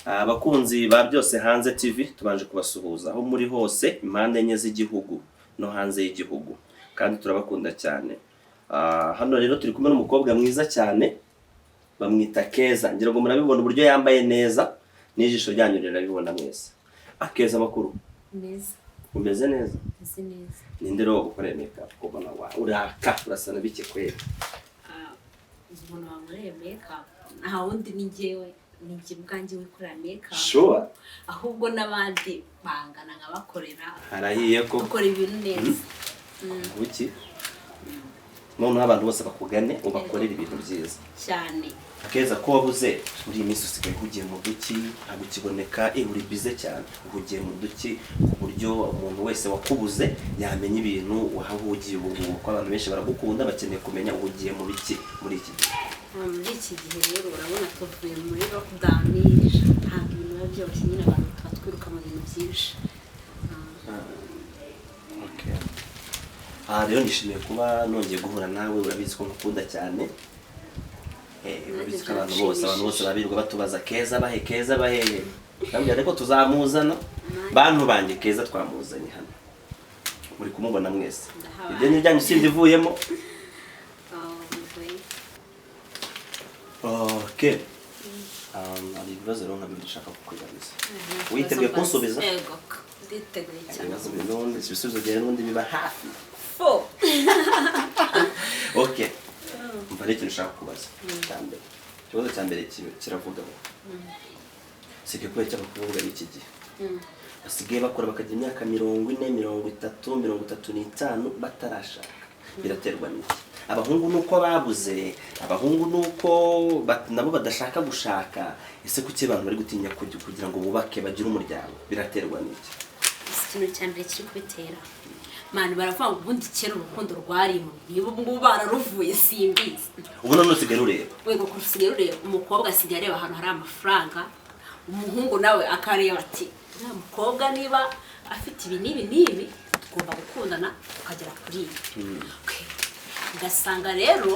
Abakunzi ba Byose Hanze TV, tubanje kubasuhuza aho muri hose, impande enye z'igihugu no hanze y'igihugu, kandi turabakunda cyane. Hano rero turi kumwe n'umukobwa mwiza cyane, bamwita Keza. Ngira ngo murabibona uburyo yambaye neza, n'ijisho ryanyu rirabibona mwese. Akeza, amakuru? Meza. Umeze neza? Meze neza. Ninde rero wagukoreye makeup, kubona wa uraka, urasa na bike kweli? Ah, umuntu wankoreye makeup nta wundi, ni njyewe, ni njye ubwanjye wikorera makeup. Sure? Ahubwo n'abandi bangana nkabakorera. Harahiye ko. Dukora ibintu neza. Buki noneho abantu bose bakugane, ubakorere ibintu byiza. Cyane. Keza, ko wabuze muri iyi minsi, usigaye uhugiye mu duki, ntabwo ukiboneka, uri bize cyane, uhugiye mu duki, ku buryo umuntu wese wakubuze yamenya ibintu wahahugiye ubu ngubu, kuko abantu benshi baragukunda, bakeneye kumenya uhugiye mu biki muri iki gihe? Muri iki gihe rero, urabona tuvuye muri lockdown, ntabwo ibintu biba byoroshye nyine, abantu tuba twiruka mu bintu byinshi. Okay. Aha rero nishimiye kuba nongeye guhura nawe. Urabizi ko ngukunda cyane. Urabizi ko abantu bose babirirwa batubaza "Keza bahe? Keza bahe?" Ndabwira ariko tuzamuzana. Bantu banjye, Keza twamuzanye hano, muri kumubona mwese. Ndahabaye. Ideni ryanyu sindi ivuyemo. Ah, mvuye. Okay. Hari ibibazo rero nka bibiri nshaka kukubaza. Witeguye kunsubiza? Yego, nditeguye cyane. Ibibazo n'ubundi, ibisubizo byawe n'ubundi biba hafi. Fo. Okay, umva rero ikintu ushaka kubaza cya mbere, ikibazo cya mbere kiravuga ngo sigaye kubera cy'abakobwa b'iki gihe basigaye bakora bakagira imyaka 40, 30, 35 batarashaka, biraterwa n'iki? Abahungu nuko babuze abahungu, nuko nabo badashaka gushaka? Ese kuki abantu bari gutinya kugira ngo bubake, bagire umuryango? Biraterwa n'iki? Gusa ikintu cya mbere kiri kubitera, man, baravuga ngo ubundi kera urukundo rwari mu, niba ubu ngubu bararuvuye simbizi. Ubu none usigaye rureba. Wego, ko usigaye ureba, umukobwa asigaye areba ahantu hari amafaranga, umuhungu nawe akareba ati "Uriya mukobwa niba afite ibi n'ibi n'ibi, tugomba gukundana tukagera kuri ibi." Okay. Ugasanga rero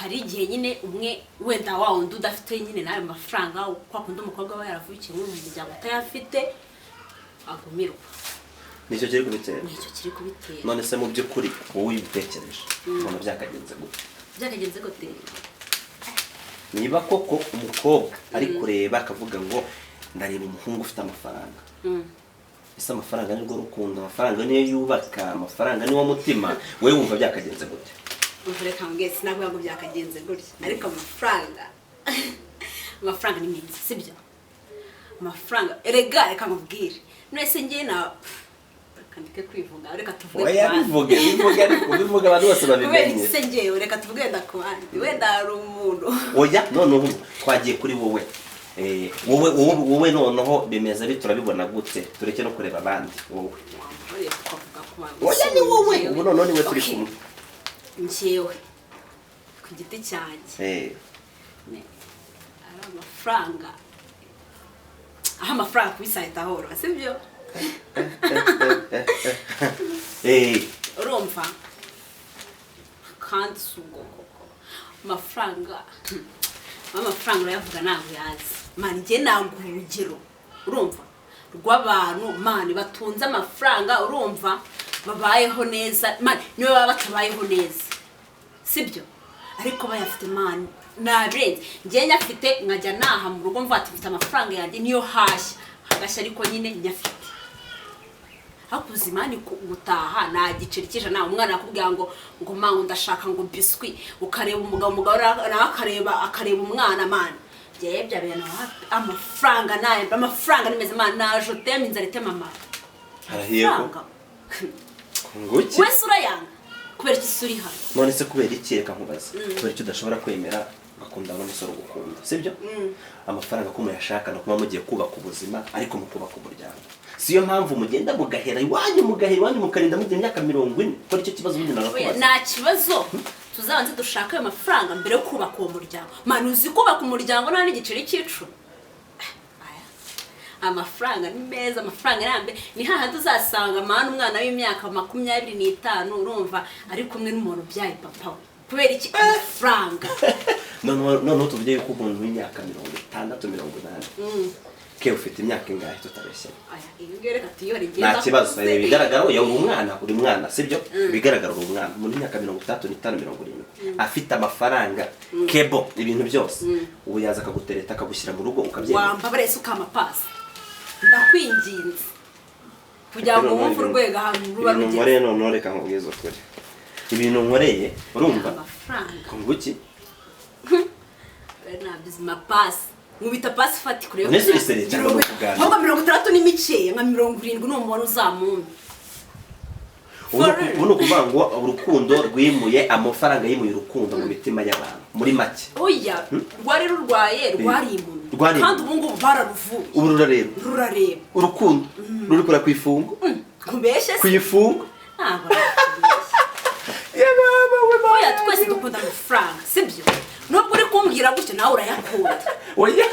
hari igihe nyine umwe wenda wa wundi udafite nyine n'ayo mafaranga, kwa kundi umukobwa aba yaravukiye nko mu muryango utayafite, agumirwa. Nicyo kiri kubitera? Nicyo kiri kubitera. None se mu by'ukuri wowe ubitekereje, ubona byakagenze gute? Byakagenze gute? Niba koko umukobwa ari kureba akavuga ngo "Ndareba umuhungu ufite amafaranga", ese amafaranga nirwo rukundo? Amafaranga niyo yubaka? Amafaranga niwo mutima? Wowe wumva byakagenze gute? Umva, reka mbwire, sinavuga ngo byakagenze gutya, ariko amafaranga ni meza, sibyo? Amafaranga erega, reka nkubwire, none njye na, reka ndeke kwivuga, reka tuvuge ku Oya. bandi. Bivuge, bivuge, ariko bivuge abantu bose Kubera babimenye. iki se njyewe? Reka tuvuge wenda ku bandi, wenda hari umuntu. Oya, noneho twagiye kuri wowe. Wowe noneho bimeze bite? Turabibona gute? Tureke no kureba abandi, wowe. Wambaye tukavuga ku bandi. Oya, ni wowe ubu noneho, niwe turi Okay. kumwe. Njyewe ku giti cyanjye, ari amafaranga, aho amafaranga kubisahita ahora, sibyo? Urumva kandi si ubwo koko, amafaranga urayavuga ntabwo yazi. Man, njye ntabwo, urugero urumva rw'abantu, man, batunze amafaranga, urumva babayeho neza, man, niyo baba batabayeho neza, sibyo? Ariko bayafite, man, nabirenze. Njye nyafite nkajya naha mu rugo mvuga ati "Mfite amafaranga yanjye", niyo hashya hagashya, ariko nyine nyafite. Ariko ubuzima ni gutaha nta giceri cy'ijana, umwana akubwira ngo "Mama, ndashaka ngo biswi", ukareba umugabo nawe akareba umwana. Man, njyewe bya bintu wapi, amafaranga nayo, amafaranga ni meza, man, naje utema inzara itema amara. Harahiye ko. Amafaranga. Nguki? Wese urayanga, kubera iki se uri hano? None se kubera iki? Reka nkubaze, kubera iki udashobora kwemera ugakundana n'umusore ugukunda, sibyo? Amafaranga ko muyashaka, no kuba mugiye kubaka ubuzima, ariko mukubaka umuryango, siyo mpamvu mugenda mugahera iwanyu, mugahera iwanyu, mukarinda mugira imyaka 40? Ko nicyo kibazo ubundi Oya, nanakubaza. Nta kibazo, tuzabanze dushake ayo mafaranga mbere yo kubaka uwo muryango. Man, uzi kubaka umuryango nta n'igiceri cy'icumi? Aya. Amafaranga ni meza, amafaranga arambe. Ni hahandi uzasanga, man, umwana w'imyaka 25, urumva, ari kumwe n'umuntu ubyaye papa we. Kubera iki? Amafaranga. Noneho tuvuge yuko umuntu w'imyaka 60, 80, ke ufite imyaka ingahe tutabeshya? Aya, iyo ngiyo reka tuyore. Nta kibazo. Ibigaragara oya, uri umwana, uri umwana, sibyo? Ibigaragara uri umwana. Umuntu w'imyaka 65, 70, afite amafaranga, kebo, ibintu byose, ubu yaza akagutereta, akagushyira mu rugo, ukabyemera? Wambabare se ukampa pasi, ndakwinginze, kugira ngo wumve urwego ahantu ruba Ibintu rugeze. nkoreye, noneho reka nkubwize ukuri, ibintu nkoreye, urumva? Amafaranga. Ngo iki? Nabyo pasi, nkubita pasi ifati kure. None se uri sérieux cyangwa ni ukuganira? Ahubwo 60 ni mikeya, nka 70 ni umubare uzamumpe. Ubu ni ukuvuga ngo urukundo rwimuye amafaranga, yimuye urukundo mu mitima y'abantu muri make. Oya, rwari rurwaye, rwari impumyi. Rwari Kandi impumyi. ubu ngubu bararuvuye. Ubu rurareba. Rurareba. Urukundo ruri kura ku ifungo. Kubeshye Ku se? ifungo. Ntabwo nakubeshya. Oya, twese dukunda amafaranga, sibyo? Nubwo uri kumbwira gutyo, nawe urayakunda. Oya.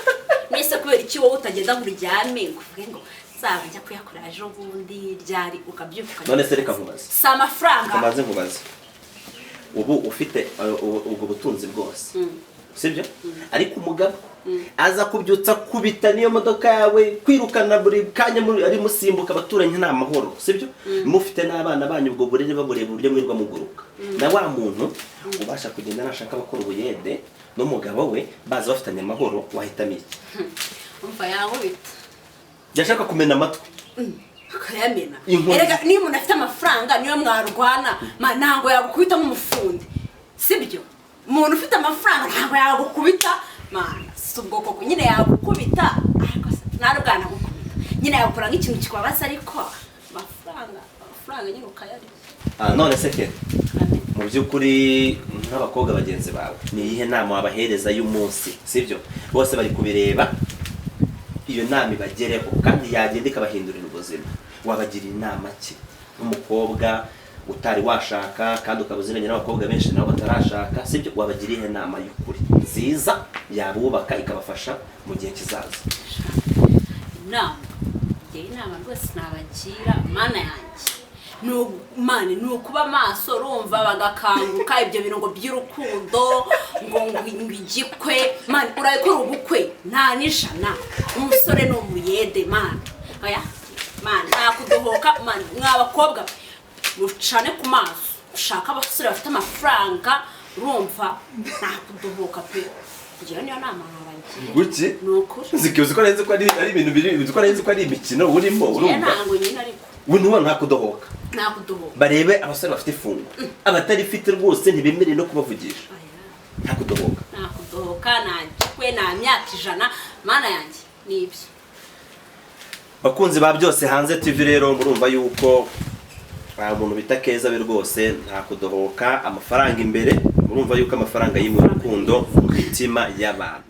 Mbese kubera iki wowe utagenda ngo uryame ngo uvuge ngo nzaba njya kuyakora ejo bundi ryari, ukabyuka ukajya? None se reka nkubaze. Si amafaranga. Kamanze nkubaze, ubu ufite ubwo butunzi bwose, sibyo? Ariko umugabo aza kubyutsa kubita niyo modoka yawe, kwirukana buri kanya, ari musimbuka abaturanyi, nta mahoro, sibyo? Mufite n'abana banyu, ubwo burere babureba uburyo mwirwa muguruka, na wa muntu ubasha kugenda nashaka abakora ubuyede n'umugabo we baza bafitanye amahoro, wahitamo iki? Umva, yankubita. Yashaka kumena amatwi. Akayamena. Inkoni. Erega niyo umuntu afite amafaranga, niyo mwarwana, ntabwo yagukubita nk'umufundi, sibyo? Umuntu ufite amafaranga ntabwo yagukubita, man. Si ubwo koko nyine yagukubita, ariko nta bwanagukubita nyine, yagukora nk'ikintu kikubabaza, ariko amafaranga, amafaranga nyine ukayarya. Ah, none se ke, mu by'ukuri nk'abakobwa bagenzi bawe, ni iyihe nama wabahereza y'umunsi, sibyo? Bose bari kubireba, iyo nama ibagereho kandi yagenda ikabahindurira ubuzima. Wabagira inama ki nk'umukobwa utari washaka, kandi ukaba uziranye n'abakobwa benshi nabo batarashaka, sibyo? Wabagira iyihe nama y'ukuri nziza yabubaka, ikabafasha mu gihe kizaza? Inama, njyewe inama rwose nabagira, mana yanjye, man, ni ukuba maso, urumva, bagakanguka. Ibyo bintu ngo by'urukundo, ngo igikwe, man, urabikora ubukwe nta n'ijana, umusore ni umuyede, man. Oya man, nta kudohoka, man. Mwa bakobwa, mucane ku maso, ushaka abasore bafite amafaranga, urumva? Nta kudohoka pe. Ngewe niyo nama nabagira. Guki? Ni ukuri. Uzi ko nzi ko ari ibintu biri, uzi ko nzi ko ari imikino urimo? Ngewe Urumva? ntabwo nyine, ariko We ntubona nta kudohoka. Nta kudohoka. Barebe abasore bafite ifungo, abatarifite rwose ntibemerewe no kubavugisha. Oya. Nta kudohoka. Nta kudohoka, nta gikwe, nta myaka 100, mana yanjye, ni ibyo. Bakunzi ba Byose Hanze TV, rero murumva yuko nta muntu bita Keza we rwose, nta kudohoka, amafaranga imbere. Murumva yuko amafaranga yimuye urukundo mu mitima y'abantu.